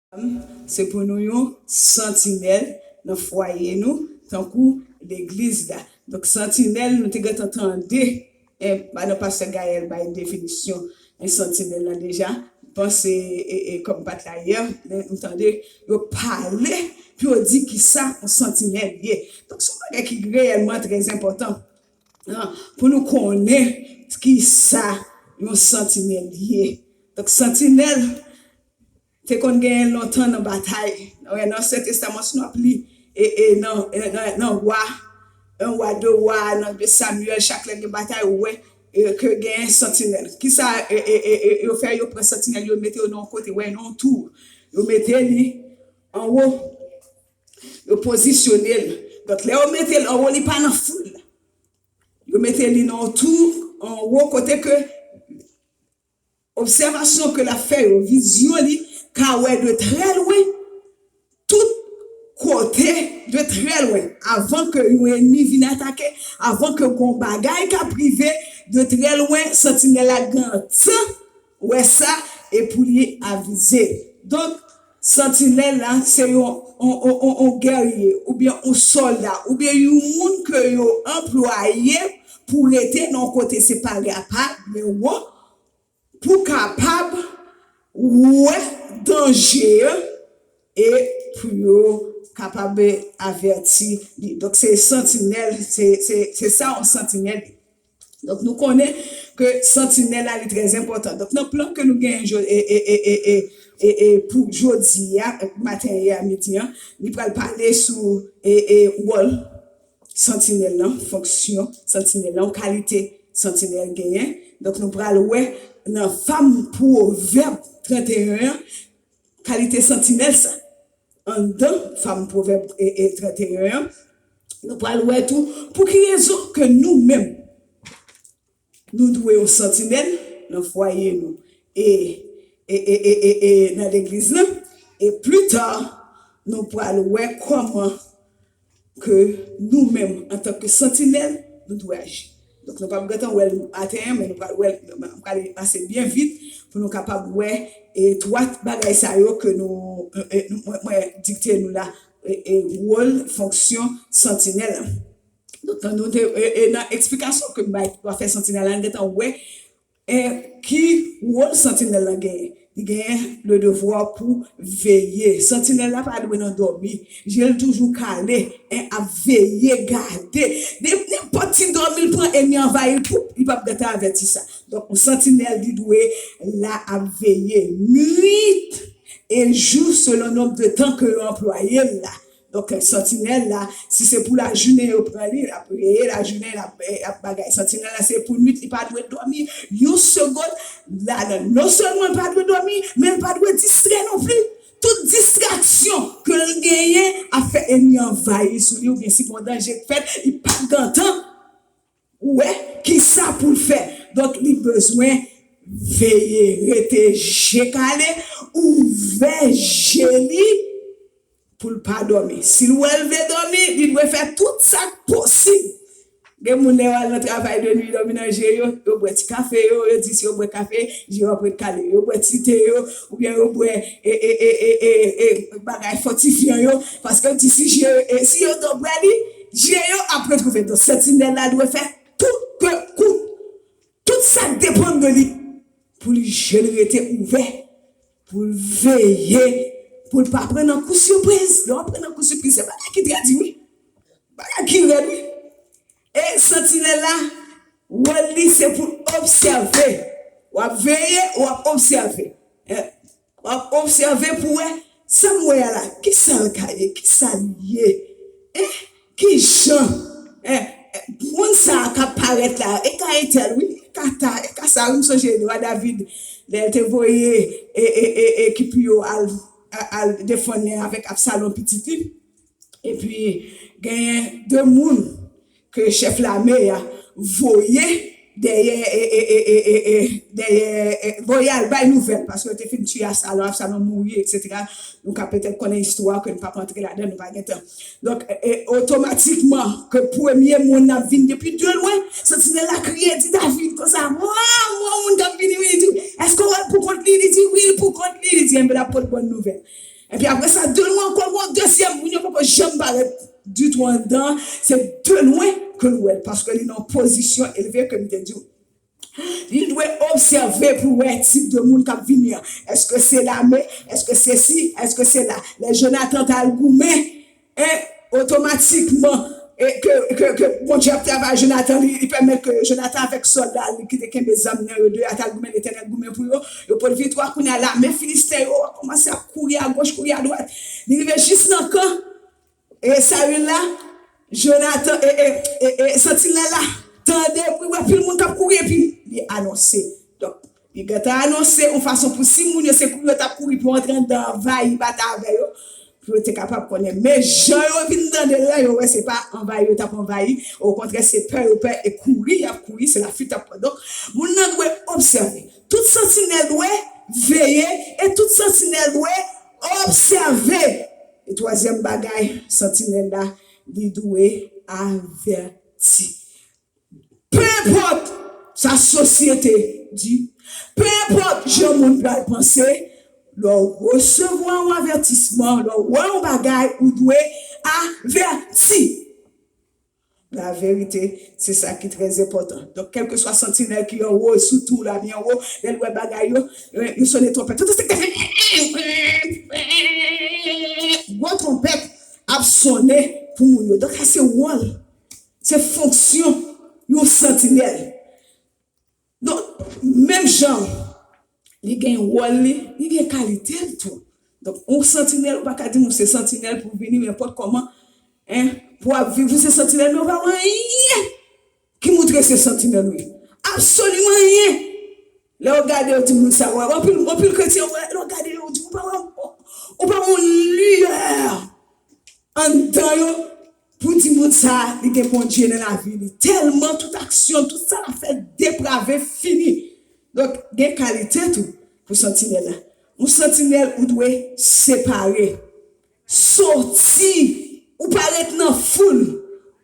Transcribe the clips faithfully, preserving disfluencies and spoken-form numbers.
Se pou nou yon santinèl nan fwaye nou, tankou legliz la. Donk, santinèl, nou te gentan tande, eh, madan pastè Gaël bay definisyon, eh, santinèl la deja. M panse, e, e, kòm m pa t la yè, men m tande yo pale, pou yo di kisa yon santinèl ye. Donk, se yon bagay ki reyèlman trè enpòtan, ah, pou nou konnen kisa yon santinèl ye. Donk, santinèl, te konn genyen lontan nan batay. Nan Ansyen Testaman, si nou ap li, e, e, nan, e, nan, nan Wa, en Wa, de Wa, nan de Samyèl, chak lè gen batay, ou wè, e, ke genyen santinèl. Kisa, e, e, e, e, yo fè? Yo pran santinèl, yo mete yo nan yon kote, wè, nan yon tou. Yo mete li anwo. Yo pozisyone l. Donk, lè yo mete l anwo, li pa nan foul la. Yo mete li nan yon tou, anwo, kote ke obsèvasyon ke l ap fè yo, vizyon li, ka wè de trè lwen, tout kote, de trè lwen, avan ke yon ènmi vin atake, avan ke yon bagay k ap rive, de trè lwen, santinèl la gentan wè sa, e pou li avize. Donk, santinèl la, se yon, yon, yon, yon, yon gèrye, oubyen yon sòlda, oubyen yon moun ke yo anplwaye pou rete nan yon kote separe apa, men wo, pou kapab wè danje an e pou yo kapab avèti li. Donk, se santinèl, se, se, se sa yon santinèl ye. Donk, nou konnen ke santinèl la, li trè enpòtan. Donk, nan plan ke nou genyen jodi, e, e, e, e, e, e, e, pou jodi a, maten e a midi an, li pral pale sou, e, e, wòl santinèl lan, fonksyon santinèl lan, kalite santinèl genyen. Donk, nou pral wè nan fanm Pwovèb trannteyen an, kalite santinèl sa. Anndan fanm Pwovèb, e, e, trannteyen an, nou pral wè tou pou ki rezon ke nou menm, nou dwe yon santinèl nan fwaye nou e, e, e, e, e, e nan legliz lan. E pli ta, nou pral wè kòman ke nou menm, antanke santinèl, nou dwe aji. Donk, nou p ap gentan wè l maten an, men nou pral wè l, m pral pase byen vit pou nou kapab wè, e, twa bagay sa yo ke nou, e, e, nou, mwen, mwen dikte nou la, e, e, wòl, fonksyon santinèl lan. Donk, nan nou te, e, e, nan eksplikasyon ke m bay pou afè santinèl la, nou gentan wè, e, ki wòl santinèl lan genyen. Li genyen le devwa pou veye. Santinèl la pa dwe nan dòmi. Je l toujou kale, en, ap veye, gade. De, nenpòt ti dòmi l pran, ènmi anvayi l, poup, li p ap gentan avèti sa. Donk, yon santinèl, li dwe la ap veye nuit et jour selon nonb de tan ke yo anplwaye l la. Donk, santinèl la, si se pou lajounen yo pran li, l ap veye lajounen, l ap, l ap bagay. Santinèl la, se pou nuit, li pa dwe dòmi yon segonn. La, non sèlman l pa dwe dòmi, men l pa dwe distrè non pli. Tout distraksyon ke l genyen ap fè ènmi an anvayi sou li, oubyen si gon danje k fèt, li p ap gentan wè kisa pou l fè. Donk, li bezwen veye, rete je kale, ouvè je li pou l pa dòmi. Si l wè l vle dòmi, li dwe fè tout sa k posib. Gen moun, lè yo al nan travay de nuit, dòmi nan je yo, yo bwè ti kafe yo, yo di si yo bwè kafe, je yo ap ret kale. Yo bwè ti te yo, oubyen yo bwè, e, e, bagay fòtifyan yo, paske yo di si je, e, si yo dò bwè li, je yo ap retwouve. Donk, santinèl la dwe fè tout ke kou, tout sa k depann de li, pou li je l rete ouvè, pou l veye, pou l pa pran nan kou sipriz. Lè w pran nan kou sipriz, se bagay ki trè di, wi. Bagay ki rèd, wi. E santinèl la, wòl li se pou l obsève. W ap veye, w ap obsève. Eh, w ap obsève pou wè sa m wè a la, kisa l ka ye, kisa l ye? Eh, kijan? Eh, eh, moun sa a k ap parèt la, e ka entèl, wi, e ka ta, e ka sa, wi, m sonje wa David, lè l te voye, e, e, e, ekip yo al, a-, al defann avèk Absalon, pitit li. Epi, genyen de moun ke chèf lame a voye dèyè, e, e, e, e, e, e, dèyè, e, bon, y al bay nouvèl, paske yo te fin tiye Absalom, Absalom mouri, etsetera. Nou ka petèt konnen istwa ke nou p ap antre ladan, nou pa gen tan. Donk, e, e, otomatikman, ke premye moun ap vin depi de lwen, santinèl la kriye, di David konsa, "Waw, yon moun k ap vini, wi," li di, "Èske w wè l pou kont li?" Li di, "Wi, l pou kont li." Li di, "Enben, l ap pote bòn nouvèl." Epi apre sa, de lwen ankò, yon dezyèm moun, yo poko janm parèt ditou anndan, se de lwen ke l wè l, paske li nan pozisyon elve, ke m te di w. Li dwe obsève pou wè tip de moun k ap vini an. Èske se lame? Èske se si? Èske se la? Lè Jonatan t al goumen, en, otomatikman, e ke, ke, ke Bondye ap travay Jonatan, li, li pèmèt ke Jonatan avèk sòlda li ki te kenbe zam nan yo de a t al goumen, Letènèl goumen pou yo, yo pran viktwa. Kounye a, lame Filisten yo kòmanse ap kouri agoch, kouri adwat. Li rive jis nan kan e Sayil la, Jonatan, e, e, e, e santinèl la tande bri, wè pil moun k ap kouri, epi li anonse. Donk, li gentan anonse yon fason pou si moun yo se kouri yo t ap kouri pou antre anndan anvayi batay avè yo, pou yo te kapab konnen. Men jan yo vin tande l la, yo wè se pa anvayi yo t ap anvayi, okontrè, se pè yo pè e kouri y ap kouri, se lafuit y ap pran. Donk, moun nan dwe obsève. Tout santinèl dwe veye e tout santinèl dwe obsève. E twazyèm bagay, santinèl la, li dwe avèti. Penenpòt sa sosyete di, penenpòt jan moun pral panse, lè w resevwa yon avètisman, lè w wè yon bagay, ou dwe avèti. La verite, se sa ki trè enpòtan. Donk, kèlkeswa santinèl ki anwo, sou tou la, byen anwo, lè l wè bagay yo, yo, yo sonnen twonpèt. Tout se gwo twonpèt ap sonnen pou moun yo. Donk, sa se wòl, se fonksyon yon santinèl. Donk, menm jan li gen wòl li, li gen kalite l tou. Donk, yon santinèl, ou pa ka di m ou se santinèl pou vini nenpòt kòman, en, pou ap viv, ou se santinèl, men ou pa wè anyen ki moutre se santinèl ou ye. Absoliman anyen. Lè w gade, yo di moun sa, wè, anpil, anpil kretyen, wè, lè w gade, yo di, ou pa wè, ou pa wè yon liyè anndan yo pou di moun sa a, li gen Bondye nan lavi li. Tèlman tout aksyon, tout sa l ap fè deprave, fini. Donk, gen kalite tou pou santinèl la. Yon santinèl, ou dwe separe, soti. Ou pa ret nan foul.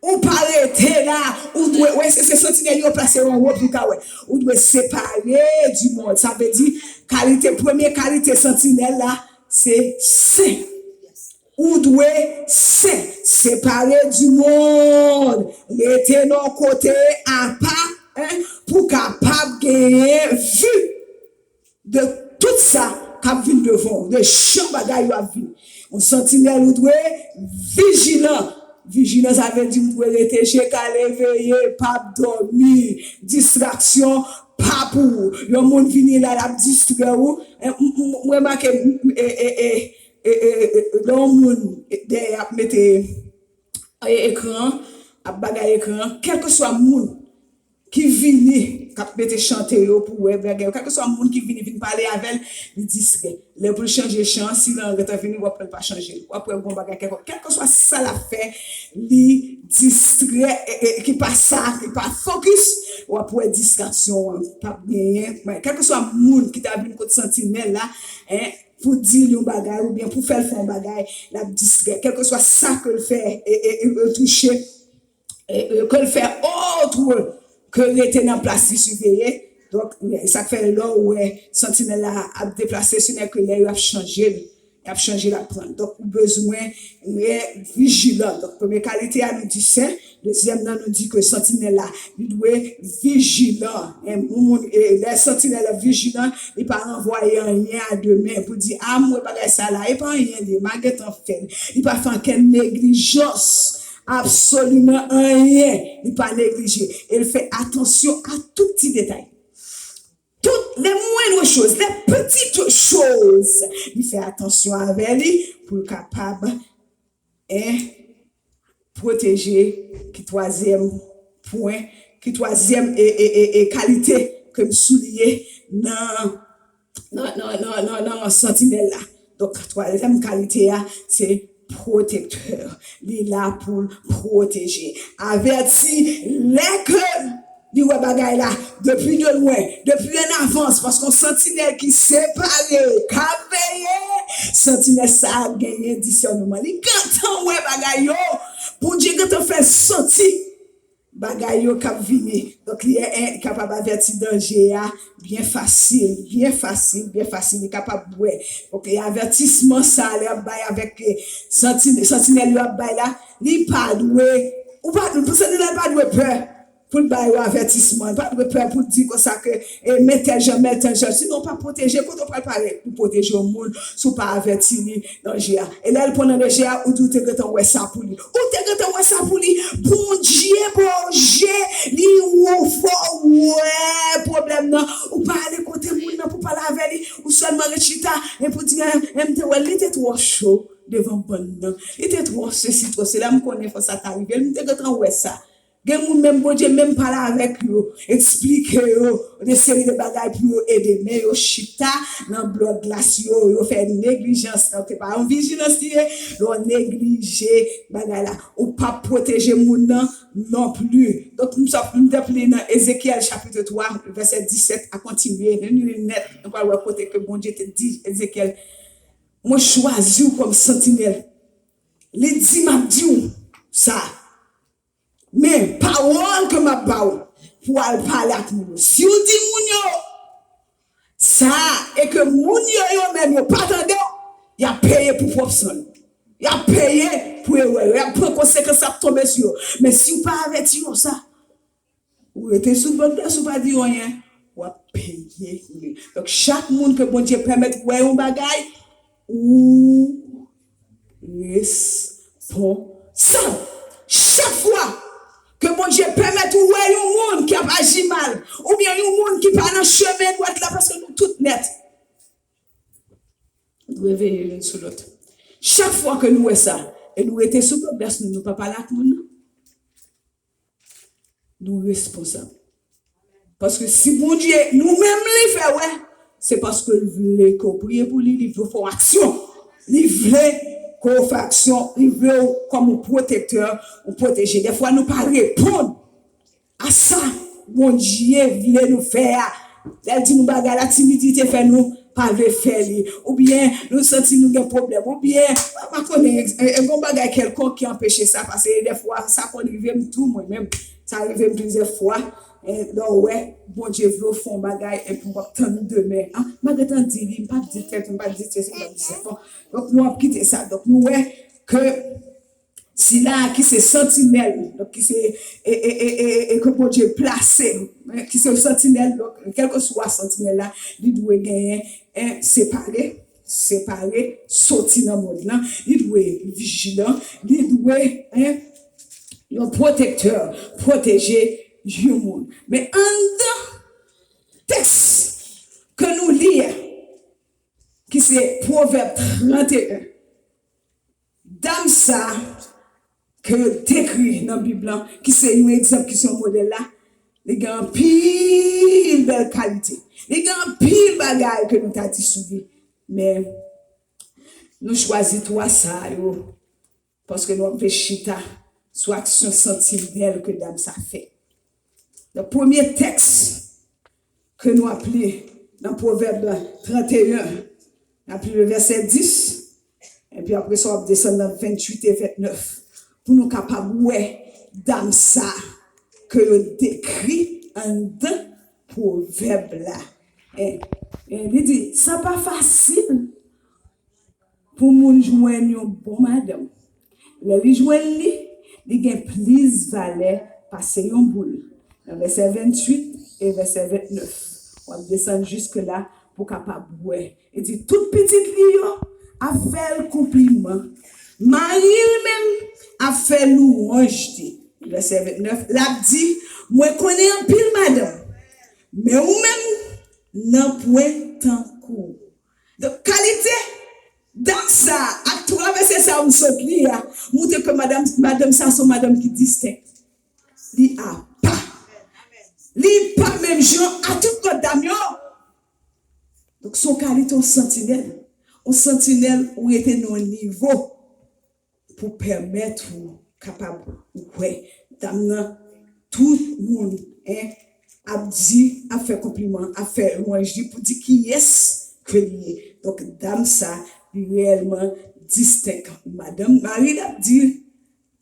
Ou pa rete la. Ou dwe, wè, se, se santinèl yo plase yo anwo pou w ka wè. Ou dwe separe du monde. Sa vle di, kalite, premye kalite santinèl la, se sen. Ou dwe sen, separe du monde, rete nan yon kote apa, en, pou kapab genyen vi de tout sa k ap vin devan w, de jan bagay yo ap vin. Yon santinèl, ou dwe vijilan. Vijilan, sa vle di m dwe rete je kale, veye, p ap dòmi, distraksyon pa pou ou. Yon moun vini la, l ap distrè ou. En, m, m, m remake, m, e, e, e, e, e, e, lè yon moun, e, dèyè ap mete, e, ekran, ap bagay ekran, kèlkeswa moun ki vini, k ap mete chante yo pou wè bagay yo, kèlkeswa moun ki vini, vin pale avè l, li distrè. Lè pou l chanje chan, si l gentan vini, w ap wè l pa chanje. W ap wè gon bagay kèlkonk. Kèlkeswa sa l ap fè, li distrè, e, e, ki pa sa, ki pa fokis, w ap wè distraksyon an p ap genyen. Men kèlkeswa moun ki ta vin kot santinèl la, en, pou di l yon bagay oubyen pou fè l fè yon bagay, l ap distrè. Kèlkeswa sa ke l fè, e, e, e, e touche, e, e, ke l fè otre ke rete nan plas li siveye. Donk, sa k fè lè w wè santinèl la ap deplase, se nèk lè yo ap chanje l. Y ap chanje, l ap pran. Donk, ou bezwen rete vijilan. Donk, premye kalite a, nou di sen. Dezyèm nan, nou di ke santinèl la, li dwe vijilan. En, yon moun, e, lè santinèl la vijilan, li pa ranvwaye anyen a demen pou di, "A, m wè bagay sa la, e pa anyen li ye, m a gentan fè l." Li pa fè okenn neglijans, absoliman anyen, li pa neglije. E l fè atansyon a tout ti detay. Tout les moindres choses, les petites choses. Li fè atansyon avè li pou l kapab, en, pwoteje, ki twazyèm pwen, ki twazyèm, e, e, e, e kalite ke m souliye nan, nan, nan, nan, nan, nan santinèl la. Donk, twazyèm kalite a, se pwotektè. Li la pou l pwoteje. Avèti, lè ke Li wè bagay la depi de lwen, depi an avans, paske yon santinèl ki separe, k ap veye, santinèl sa a genyen disèneman. Li gentan wè bagay yo. Bondye gentan fè l santi bagay yo k ap vini. Donk, li e- e- kapab avèti danje a byen fasil, byen fasil, byen fasil. Li kapab wè. Donk, e avètisman sa a, lè y ap bay avèk, e, santi- santinèl yo ap bay la, li pa dwe, ou pa, santinèl pa dwe pè pou l ba yo avètisman. Li pa dwe pè pou l di konsa ke, e, men tèl jan, men tèl jan. Sinon, w pa pwoteje. Kote w pral parèt pou pwoteje yon moun si w pa avèti li danje a? E lè l pran nan danje a, ou di w te gentan wè sa pou li. Ou te gentan wè sa pou li. Bondye ba w je, li ou fè w wè pwoblèm nan. Ou pa ale kote moun nan pou pale avè li. Ou sèlman ret chita epi w di, en, en, m te wè l, li te twò cho devan bann nan. Li te twò sesi, twò sela, m konnen fò sa ta rive l, m te gentan wè sa. Gen moun menm Bondye menm pale avèk yo, eksplike yo de seri de bagay pou yo ede, men yo chita nan blòk glas yo, yo fè neglijans. Donk, se pa yon vijilans li ye, lè w neglije bagay la. Ou p ap pwoteje moun nan non pli. Donk, m sot, m t ap li nan Ezekyèl chapit twa, vèsè disèt a kontinye. Nou li nèt, nou pral wè kote ke Bondye te di Ezekyèl, mwen chwazi w kòm santinèl. Li di, m ap di w sa. Men, pawòl ke m ap ba w pou w al pale ak moun yo. Si w di moun yo sa, e ke moun yo, yo menm, yo pa tande w, y ap peye pou pwòp san yo. Y ap peye pou erè yo. Y ap pran konsekans, y ap tonbe sou yo. Men si w pa avèti yo sa, ou rete sou blòk glas, ou pa di yo anyen, w ap peye li. Donk, chak moun ke Bondye pèmèt wè yon bagay, ou responsab. Chak fwa ke Bondye pèmèt ou wè yon moun ki ap aji mal, oubyen yon moun ki pa nan chemen dwat la, paske nou tout nèt, nou dwe veye youn sou lòt. Chak fwa ke nou wè sa, e nou rete sou blòk glas nou, nou pa pale ak moun nan. Nou responsab. Paske si Bondye, nou menm li fè wè, se paske l vle ke w priye pou li, li vle w fè w aksyon. Li vle ke w fè aksyon, li vle w kòm yon pwotektè, yon pwoteje. Dèfwa, nou pa reponn a sa Bondye vle nou fè a. Lè l di nou bagay la, timidite fè nou pa vle fè li. Oubyen nou santi nou gen pwoblèm. Oubyen, m pa konnen, e, e, gon bagay kèlkonk ki anpeche sa pase. E dèfwa, sa konn rive m tou, mwen menm. Sa rive m plizyè fwa. E, lè w wè, Bondye vle w fè yon bagay, epi w ap tann demen. A, m pa gentan di li, m pa di tèt, m pa di sesi, m pa di sa. Bon, donk, nou ap kite sa. Donk, nou wè ke sila a ki se santinèl, donk ki se, e, e, e, e, e ke Bondye plase, e, ki se santinèl, donk, kèlkeswa santinèl la, li dwe genyen, e, separe, separe, soti nan mond lan, li dwe vijilan, li dwe, e, yon pwotektè, pwoteje yon moun. Men anndan tèks ke nou li a, ki se Pwovèb trannteyen, dam sa ke yo dekri nan Bib lan, ki se yon egzanp, ki se yon modèl la, li gen anpil bèl kalite. Li gen anpil bagay ke nou ta di sou li. Men, nou chwazi twa sa yo, paske nou ap vle chita sou aksyon santinèl ke dam sa fè. Nan premye tèks ke nou ap li nan Pwovèb trannteyen, n ap li le vèsè dis, epi apre sa, w ap desann nan venntuit e vennèf, pou nou kapab wè dam sa ke yo dekri anndan Pwovèb la. E, e, li di, sa pa fasil pou moun jwenn yon bon madanm. Lè li jwenn li, li gen plis valè pase yon boul. Nan vèsè venntuit e vèsè vennèf, w ap desann jiske la pou w kapab wè. Li di, tout pitit li yo ap fè l konpliman. Mari l menm ap fè lwanj li. Vèsè vennèf, l ap di, mwen konnen anpil madanm, men ou menm, nanpwen tankou w. Donk, kalite dam sa a, ak twa vèsè sa a m sot li a, montre ke madanm, madanm sa a se yon madanm ki distenk. Li apa. Li pa menm jan a tout lòt dam yo. Donk, se yon kalite yon santinèl. Yon santinèl ou rete nan yon nivo pou pèmèt ou kapab wè dam nan, tout moun, en, ap di, ap fè konpliman, ap fè lwanj li pou di kiyès ke li ye. Donk, dam sa, li reyèlman distenk. Madanm, mari l ap di l,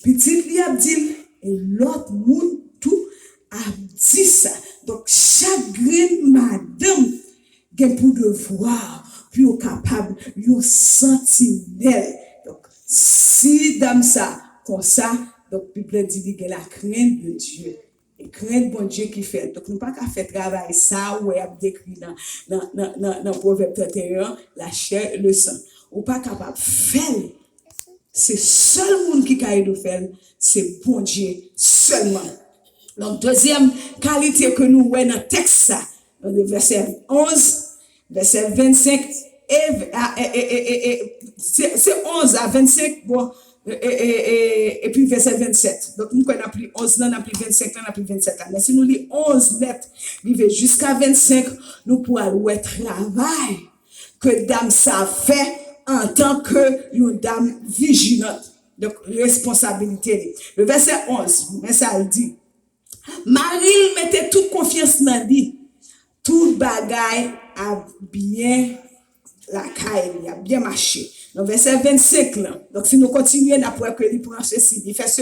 pitit li ap di l, e lòt moun tou ap di sa. Donk, chak grenn madanm gen pou devwa pou yo kapab yon santinèl. Donk, si dam sa konsa, donk, Bib la di li gen la crainte de Dieu. E krent Bondye ki fè l. Donk, nou pa ka fè travay sa ou wè y ap dekri nan, nan, nan, nan, nan Pwovèb trannteyen an, la chair et le sang. Ou pa kapab fè l. Se sèl moun ki ka ede w fè l, se Bondye sèlman. Donk, dezyèm kalite ke nou wè nan tèks sa, nan vèsè onz, vèsè vennsenk, e, a, e, e, e, e, e, se, se onz a vennsenk, bon, e, e, e, e, epi vèsè vennsèt. Donk, m kwè n ap li onz lan, n ap li vennsenk lan, n ap li vennsèt la. Men si nou li onz nèt, rive jiska vennsenk, nou pral wè travay ke dam sa fè antanke yon dam vijilant. Donk, responsabilite li. Le vèsè onz, men sa l di. Mari l mete tout konfyans nan li. Tout bagay ap byen lakay li, ap byen mache. Nan vèsè vennsenk lan, donk, si nou kontinye, n ap wè ke li pran sesi, li fè